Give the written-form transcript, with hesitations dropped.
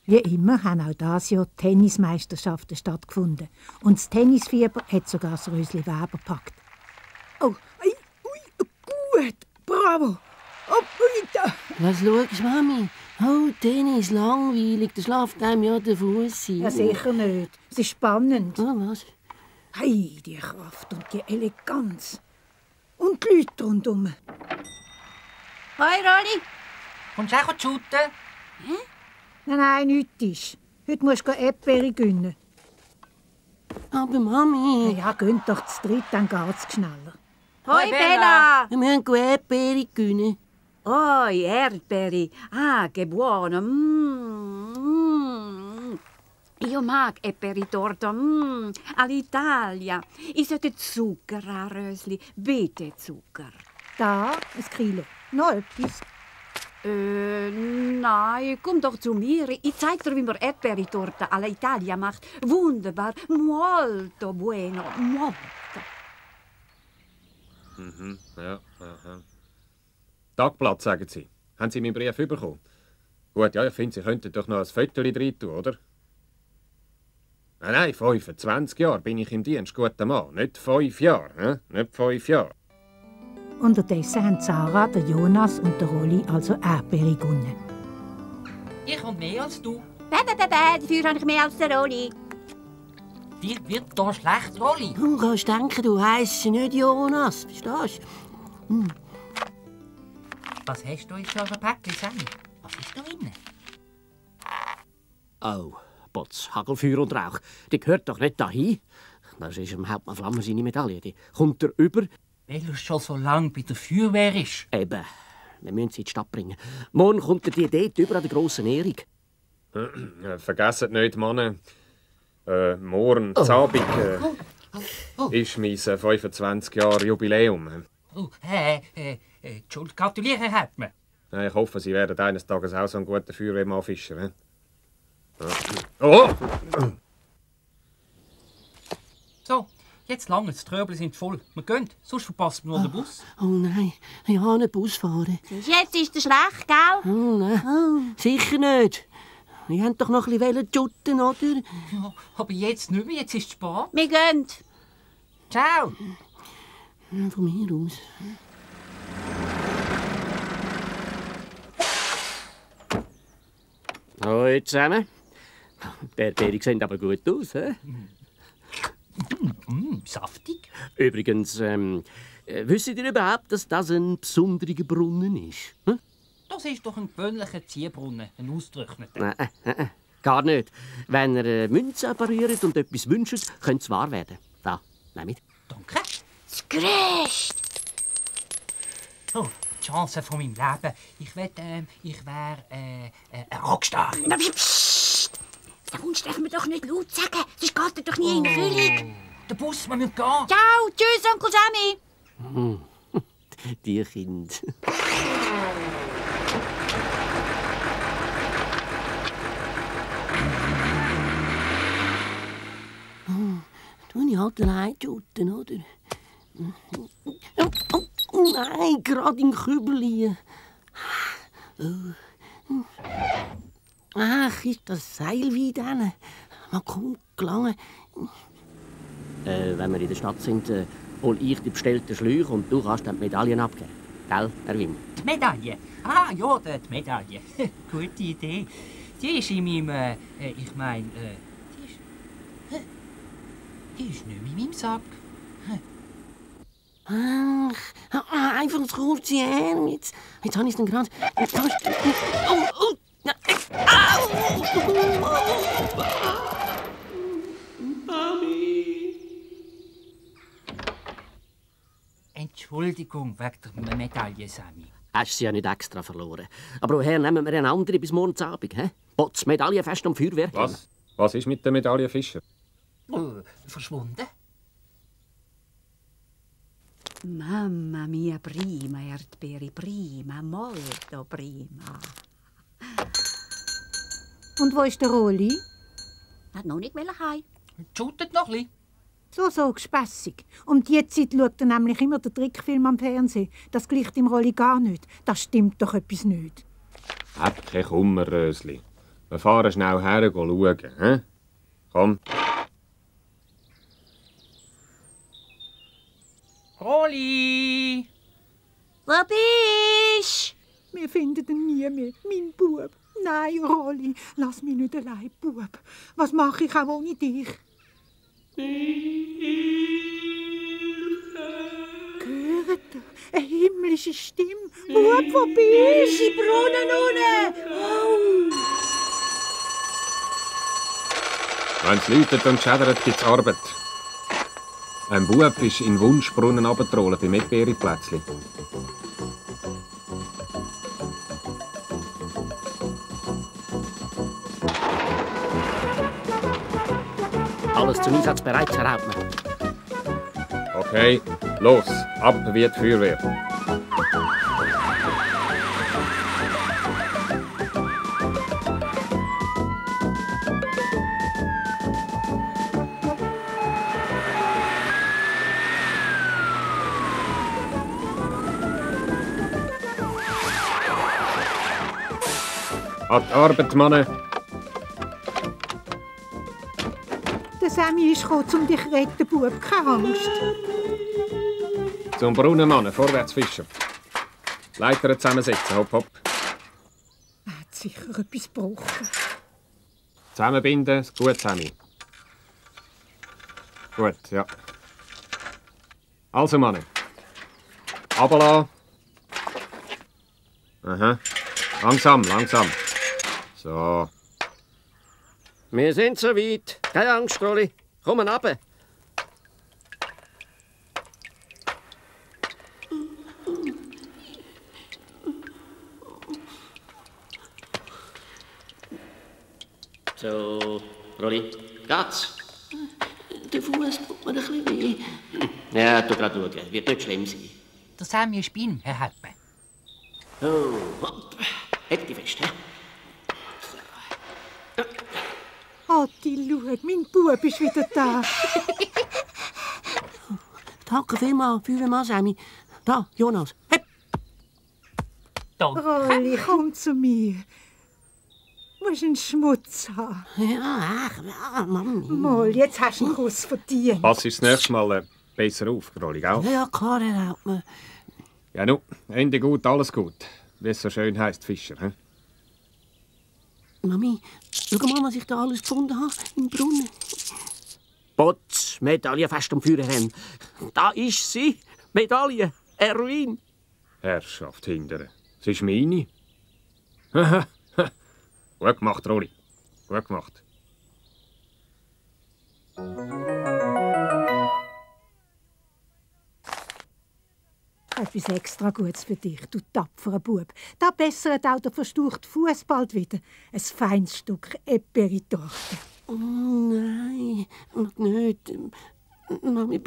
Wie immer haben auch dieses Jahr Tennismeisterschaften stattgefunden. Und das Tennisfieber hat sogar das Rösli Weber gepackt. Oh, gut, bravo. Oh, da. Was schaust, Mami? Oh, Tennis, langweilig, da schlaft einem ja der Fuß ein. Ja, sicher nicht. Es ist spannend. Oh, was? Hey, die Kraft und die Eleganz. Und die Leute rundherum. Hoi, Rolli. Kommst du auch shooten? Nein, nichts ist. Heute musst du Erdbeere gönnen. Aber Mami... Ja, gönnt doch zu dritt, dann geht's schneller. Hoi, Bella. Wir müssen Erdbeere gönnen. Oh, Erdbeere. Ah, che buono. Io mag Erdbeertorte. All'Italia. Ich sollte Zucker an, Rösli. Bitte Zucker. Da, ein Kilo. Noch etwas? Nein, komm doch zu mir. Ich zeig dir, wie man Erdbeertorte all'Italia macht. Wunderbar. Molto bueno. Molto. Ja, aha. Tagblatt, sagen Sie. Haben Sie meinen Brief bekommen? Gut, ja, ich finde, Sie könnten doch noch ein Foto rein tun, oder? Nein, 25 Jahre bin ich im Dienst, guter Mann. Nicht 5 Jahre, ne? Nicht 5 Jahre. Unterdessen haben Sarah, der Jonas und der Rolli also Erdbeere gewonnen. Ich und mehr als du. Dafür habe ich mehr als der Rolli. Dir wird hier schlecht, Rolli. Du kannst denken, du heisst nicht Jonas, verstehst du? Was hast du in so einem Päckchen, Sammy? Was ist da drin? Oh, Potz, Hagelfeuer und Rauch. Die gehört doch nicht dahin. Das ist dem Hauptmann Flammer seine Medaille. Die kommt er über. Weil er schon so lange bei der Feuerwehr ist. Eben. Wir müssen sie in die Stadt bringen. Morgen kommt er die dort über an der grossen Ehrung. Vergesst nicht, Mann. Morgen, Abend, ist mein 25 Jahre Jubiläum. Oh, Entschuldigung, gratulieren hat man. Ich hoffe, Sie werden eines Tages auch so ein guter Feuerwehrmann Fischer. Oh! So, jetzt lange, die Tröbel sind voll. Wir gehen, sonst verpasst man noch den Bus. Oh nein, ich kann nicht Bus fahren. Jetzt ist der schlecht, gell? Oh nein, sicher nicht. Wir wollten doch noch ein bisschen shooten, oder? Ja, aber jetzt nicht mehr, jetzt ist es spät. Wir gehen. Ciao. Ja, von mir aus. Hallo zusammen. Die Erdbeere sehen aber gut aus, hä? Saftig. Übrigens, wisst ihr überhaupt, dass das ein besonderer Brunnen ist? Hm? Das ist doch ein gewöhnlicher Ziehbrunnen, ein ausgetrockneter. Nein, gar nicht. Wenn ihr Münze appariert und etwas wünscht, könnte es wahr werden. Da, nehmt. Danke. Das Gerüst. Oh, die Chance von meinem Leben. Ich wäre ein Rockstar. Psst! Den Wunsch dürfen wir doch nicht laut sagen, sonst geht er doch nie in Erfüllung. Der Bus, wir müssen gehen. Ciao, tschüss, Onkel Sammy. Die Kind. Tun ich halt allein shooten, oder? Oh nein, gerade im Kübel. Ach, ist das Seil wie dann? Man kommt gelangen. Wenn wir in der Stadt sind, hol ich die bestellten Schläuche und du kannst dann die Medaillen abgeben. Gell, Erwin? Die Medaille? Ah, ja, die Medaille. Gute Idee. Die ist in meinem, die ist nicht mehr in meinem Sack. Ach, einfach das kurze Arm. Jetzt habe ich es dann gerade. Mami! Entschuldigung wegen der Medaille, Sammy. Hast du sie ja nicht extra verloren. Aber woher nehmen wir eine andere bis morgen Abend? Potz, Medaillenfest am Feuerwerk. Was? Was ist mit der Medaille Fischer? Verschwunden? Mamma mia, prima Erdbeere, prima, molto prima. Und wo ist der Rolli? Hat noch nicht heim. Shootet noch ein bisschen. So gespässig. Um die Zeit schaut er nämlich immer den Trickfilm am Fernsehen. Das gleicht dem Rolli gar nicht. Das stimmt doch etwas nicht. Hab keinen Kummer, Rösli. Wir fahren schnell her schauen. He? Komm. Rolli! Wo bist Wir finden ihn nie mehr, mein Bub. Nein, Rolli, lass mich nicht allein, Bub. Was mache ich auch ohne dich? Hört ihr? Eine himmlische Stimme. Bub, wo bist du? Im Brunnen unten. Wenn es läutet und schädert, gibt es Arbeit. Ein Bub ist in den Wunschbrunnen runtergetrollt beim Epbeeriplätzli. Alles zum Einsatz bereit, Herr Hauptmann. Okay, los, ab wie die Feuerwehr. An die Arbeit, Mann. Der Sammy ist gekommen, um dich zu retten, Bub. Keine Angst. Zum Brunnen, Mann, vorwärts fischen. Leiter zusammensetzen, hopp, hopp. Er hat sicher etwas gebrochen. Zusammenbinden, ist gut, Sammy. Gut, ja. Also, Mann. Runterlassen. Aha. Langsam, langsam. So. Wir sind soweit. Keine Angst, Rolli. Komm runter. So, Rolli, geht's? Der Fuß tut mir ein bisschen weh. Ja, du gerade schauen. Wird nicht schlimm sein. Der Sammy ist bei Ihnen, Herr Hauptmann. Oh, hopp. Halt dich fest, hä? Atti, schau, mein Bub ist wieder da. Danke vielmals, Sammy. Da, Jonas. Hey. Danke. Rolli, komm zu mir. Du musst einen Schmutz haben. Ja, ach, ja, Mami. Mal, jetzt hast du einen Kuss verdient. Pass das nächste Mal besser auf, Rolli, gell? Ja, klar, Herr Hauptmann. Ja, nu, Ende gut, alles gut. Wie es so schön heisst, Fischer. He? Mami, schau mal, was ich da alles gefunden habe im Brunnen. Potz, Medaille fest am Führerhelm. Da ist sie. Medaille. Erwin. Herrschaft hindern. Es ist meine. Gut gemacht, Rolli. Gut gemacht. Etwas extra Gutes für dich, du tapferer Bub. Da bessert auch der verstauchte Fuß bald wieder. Ein feines Stück Eperitorte. Oh nein, noch nicht. Mami,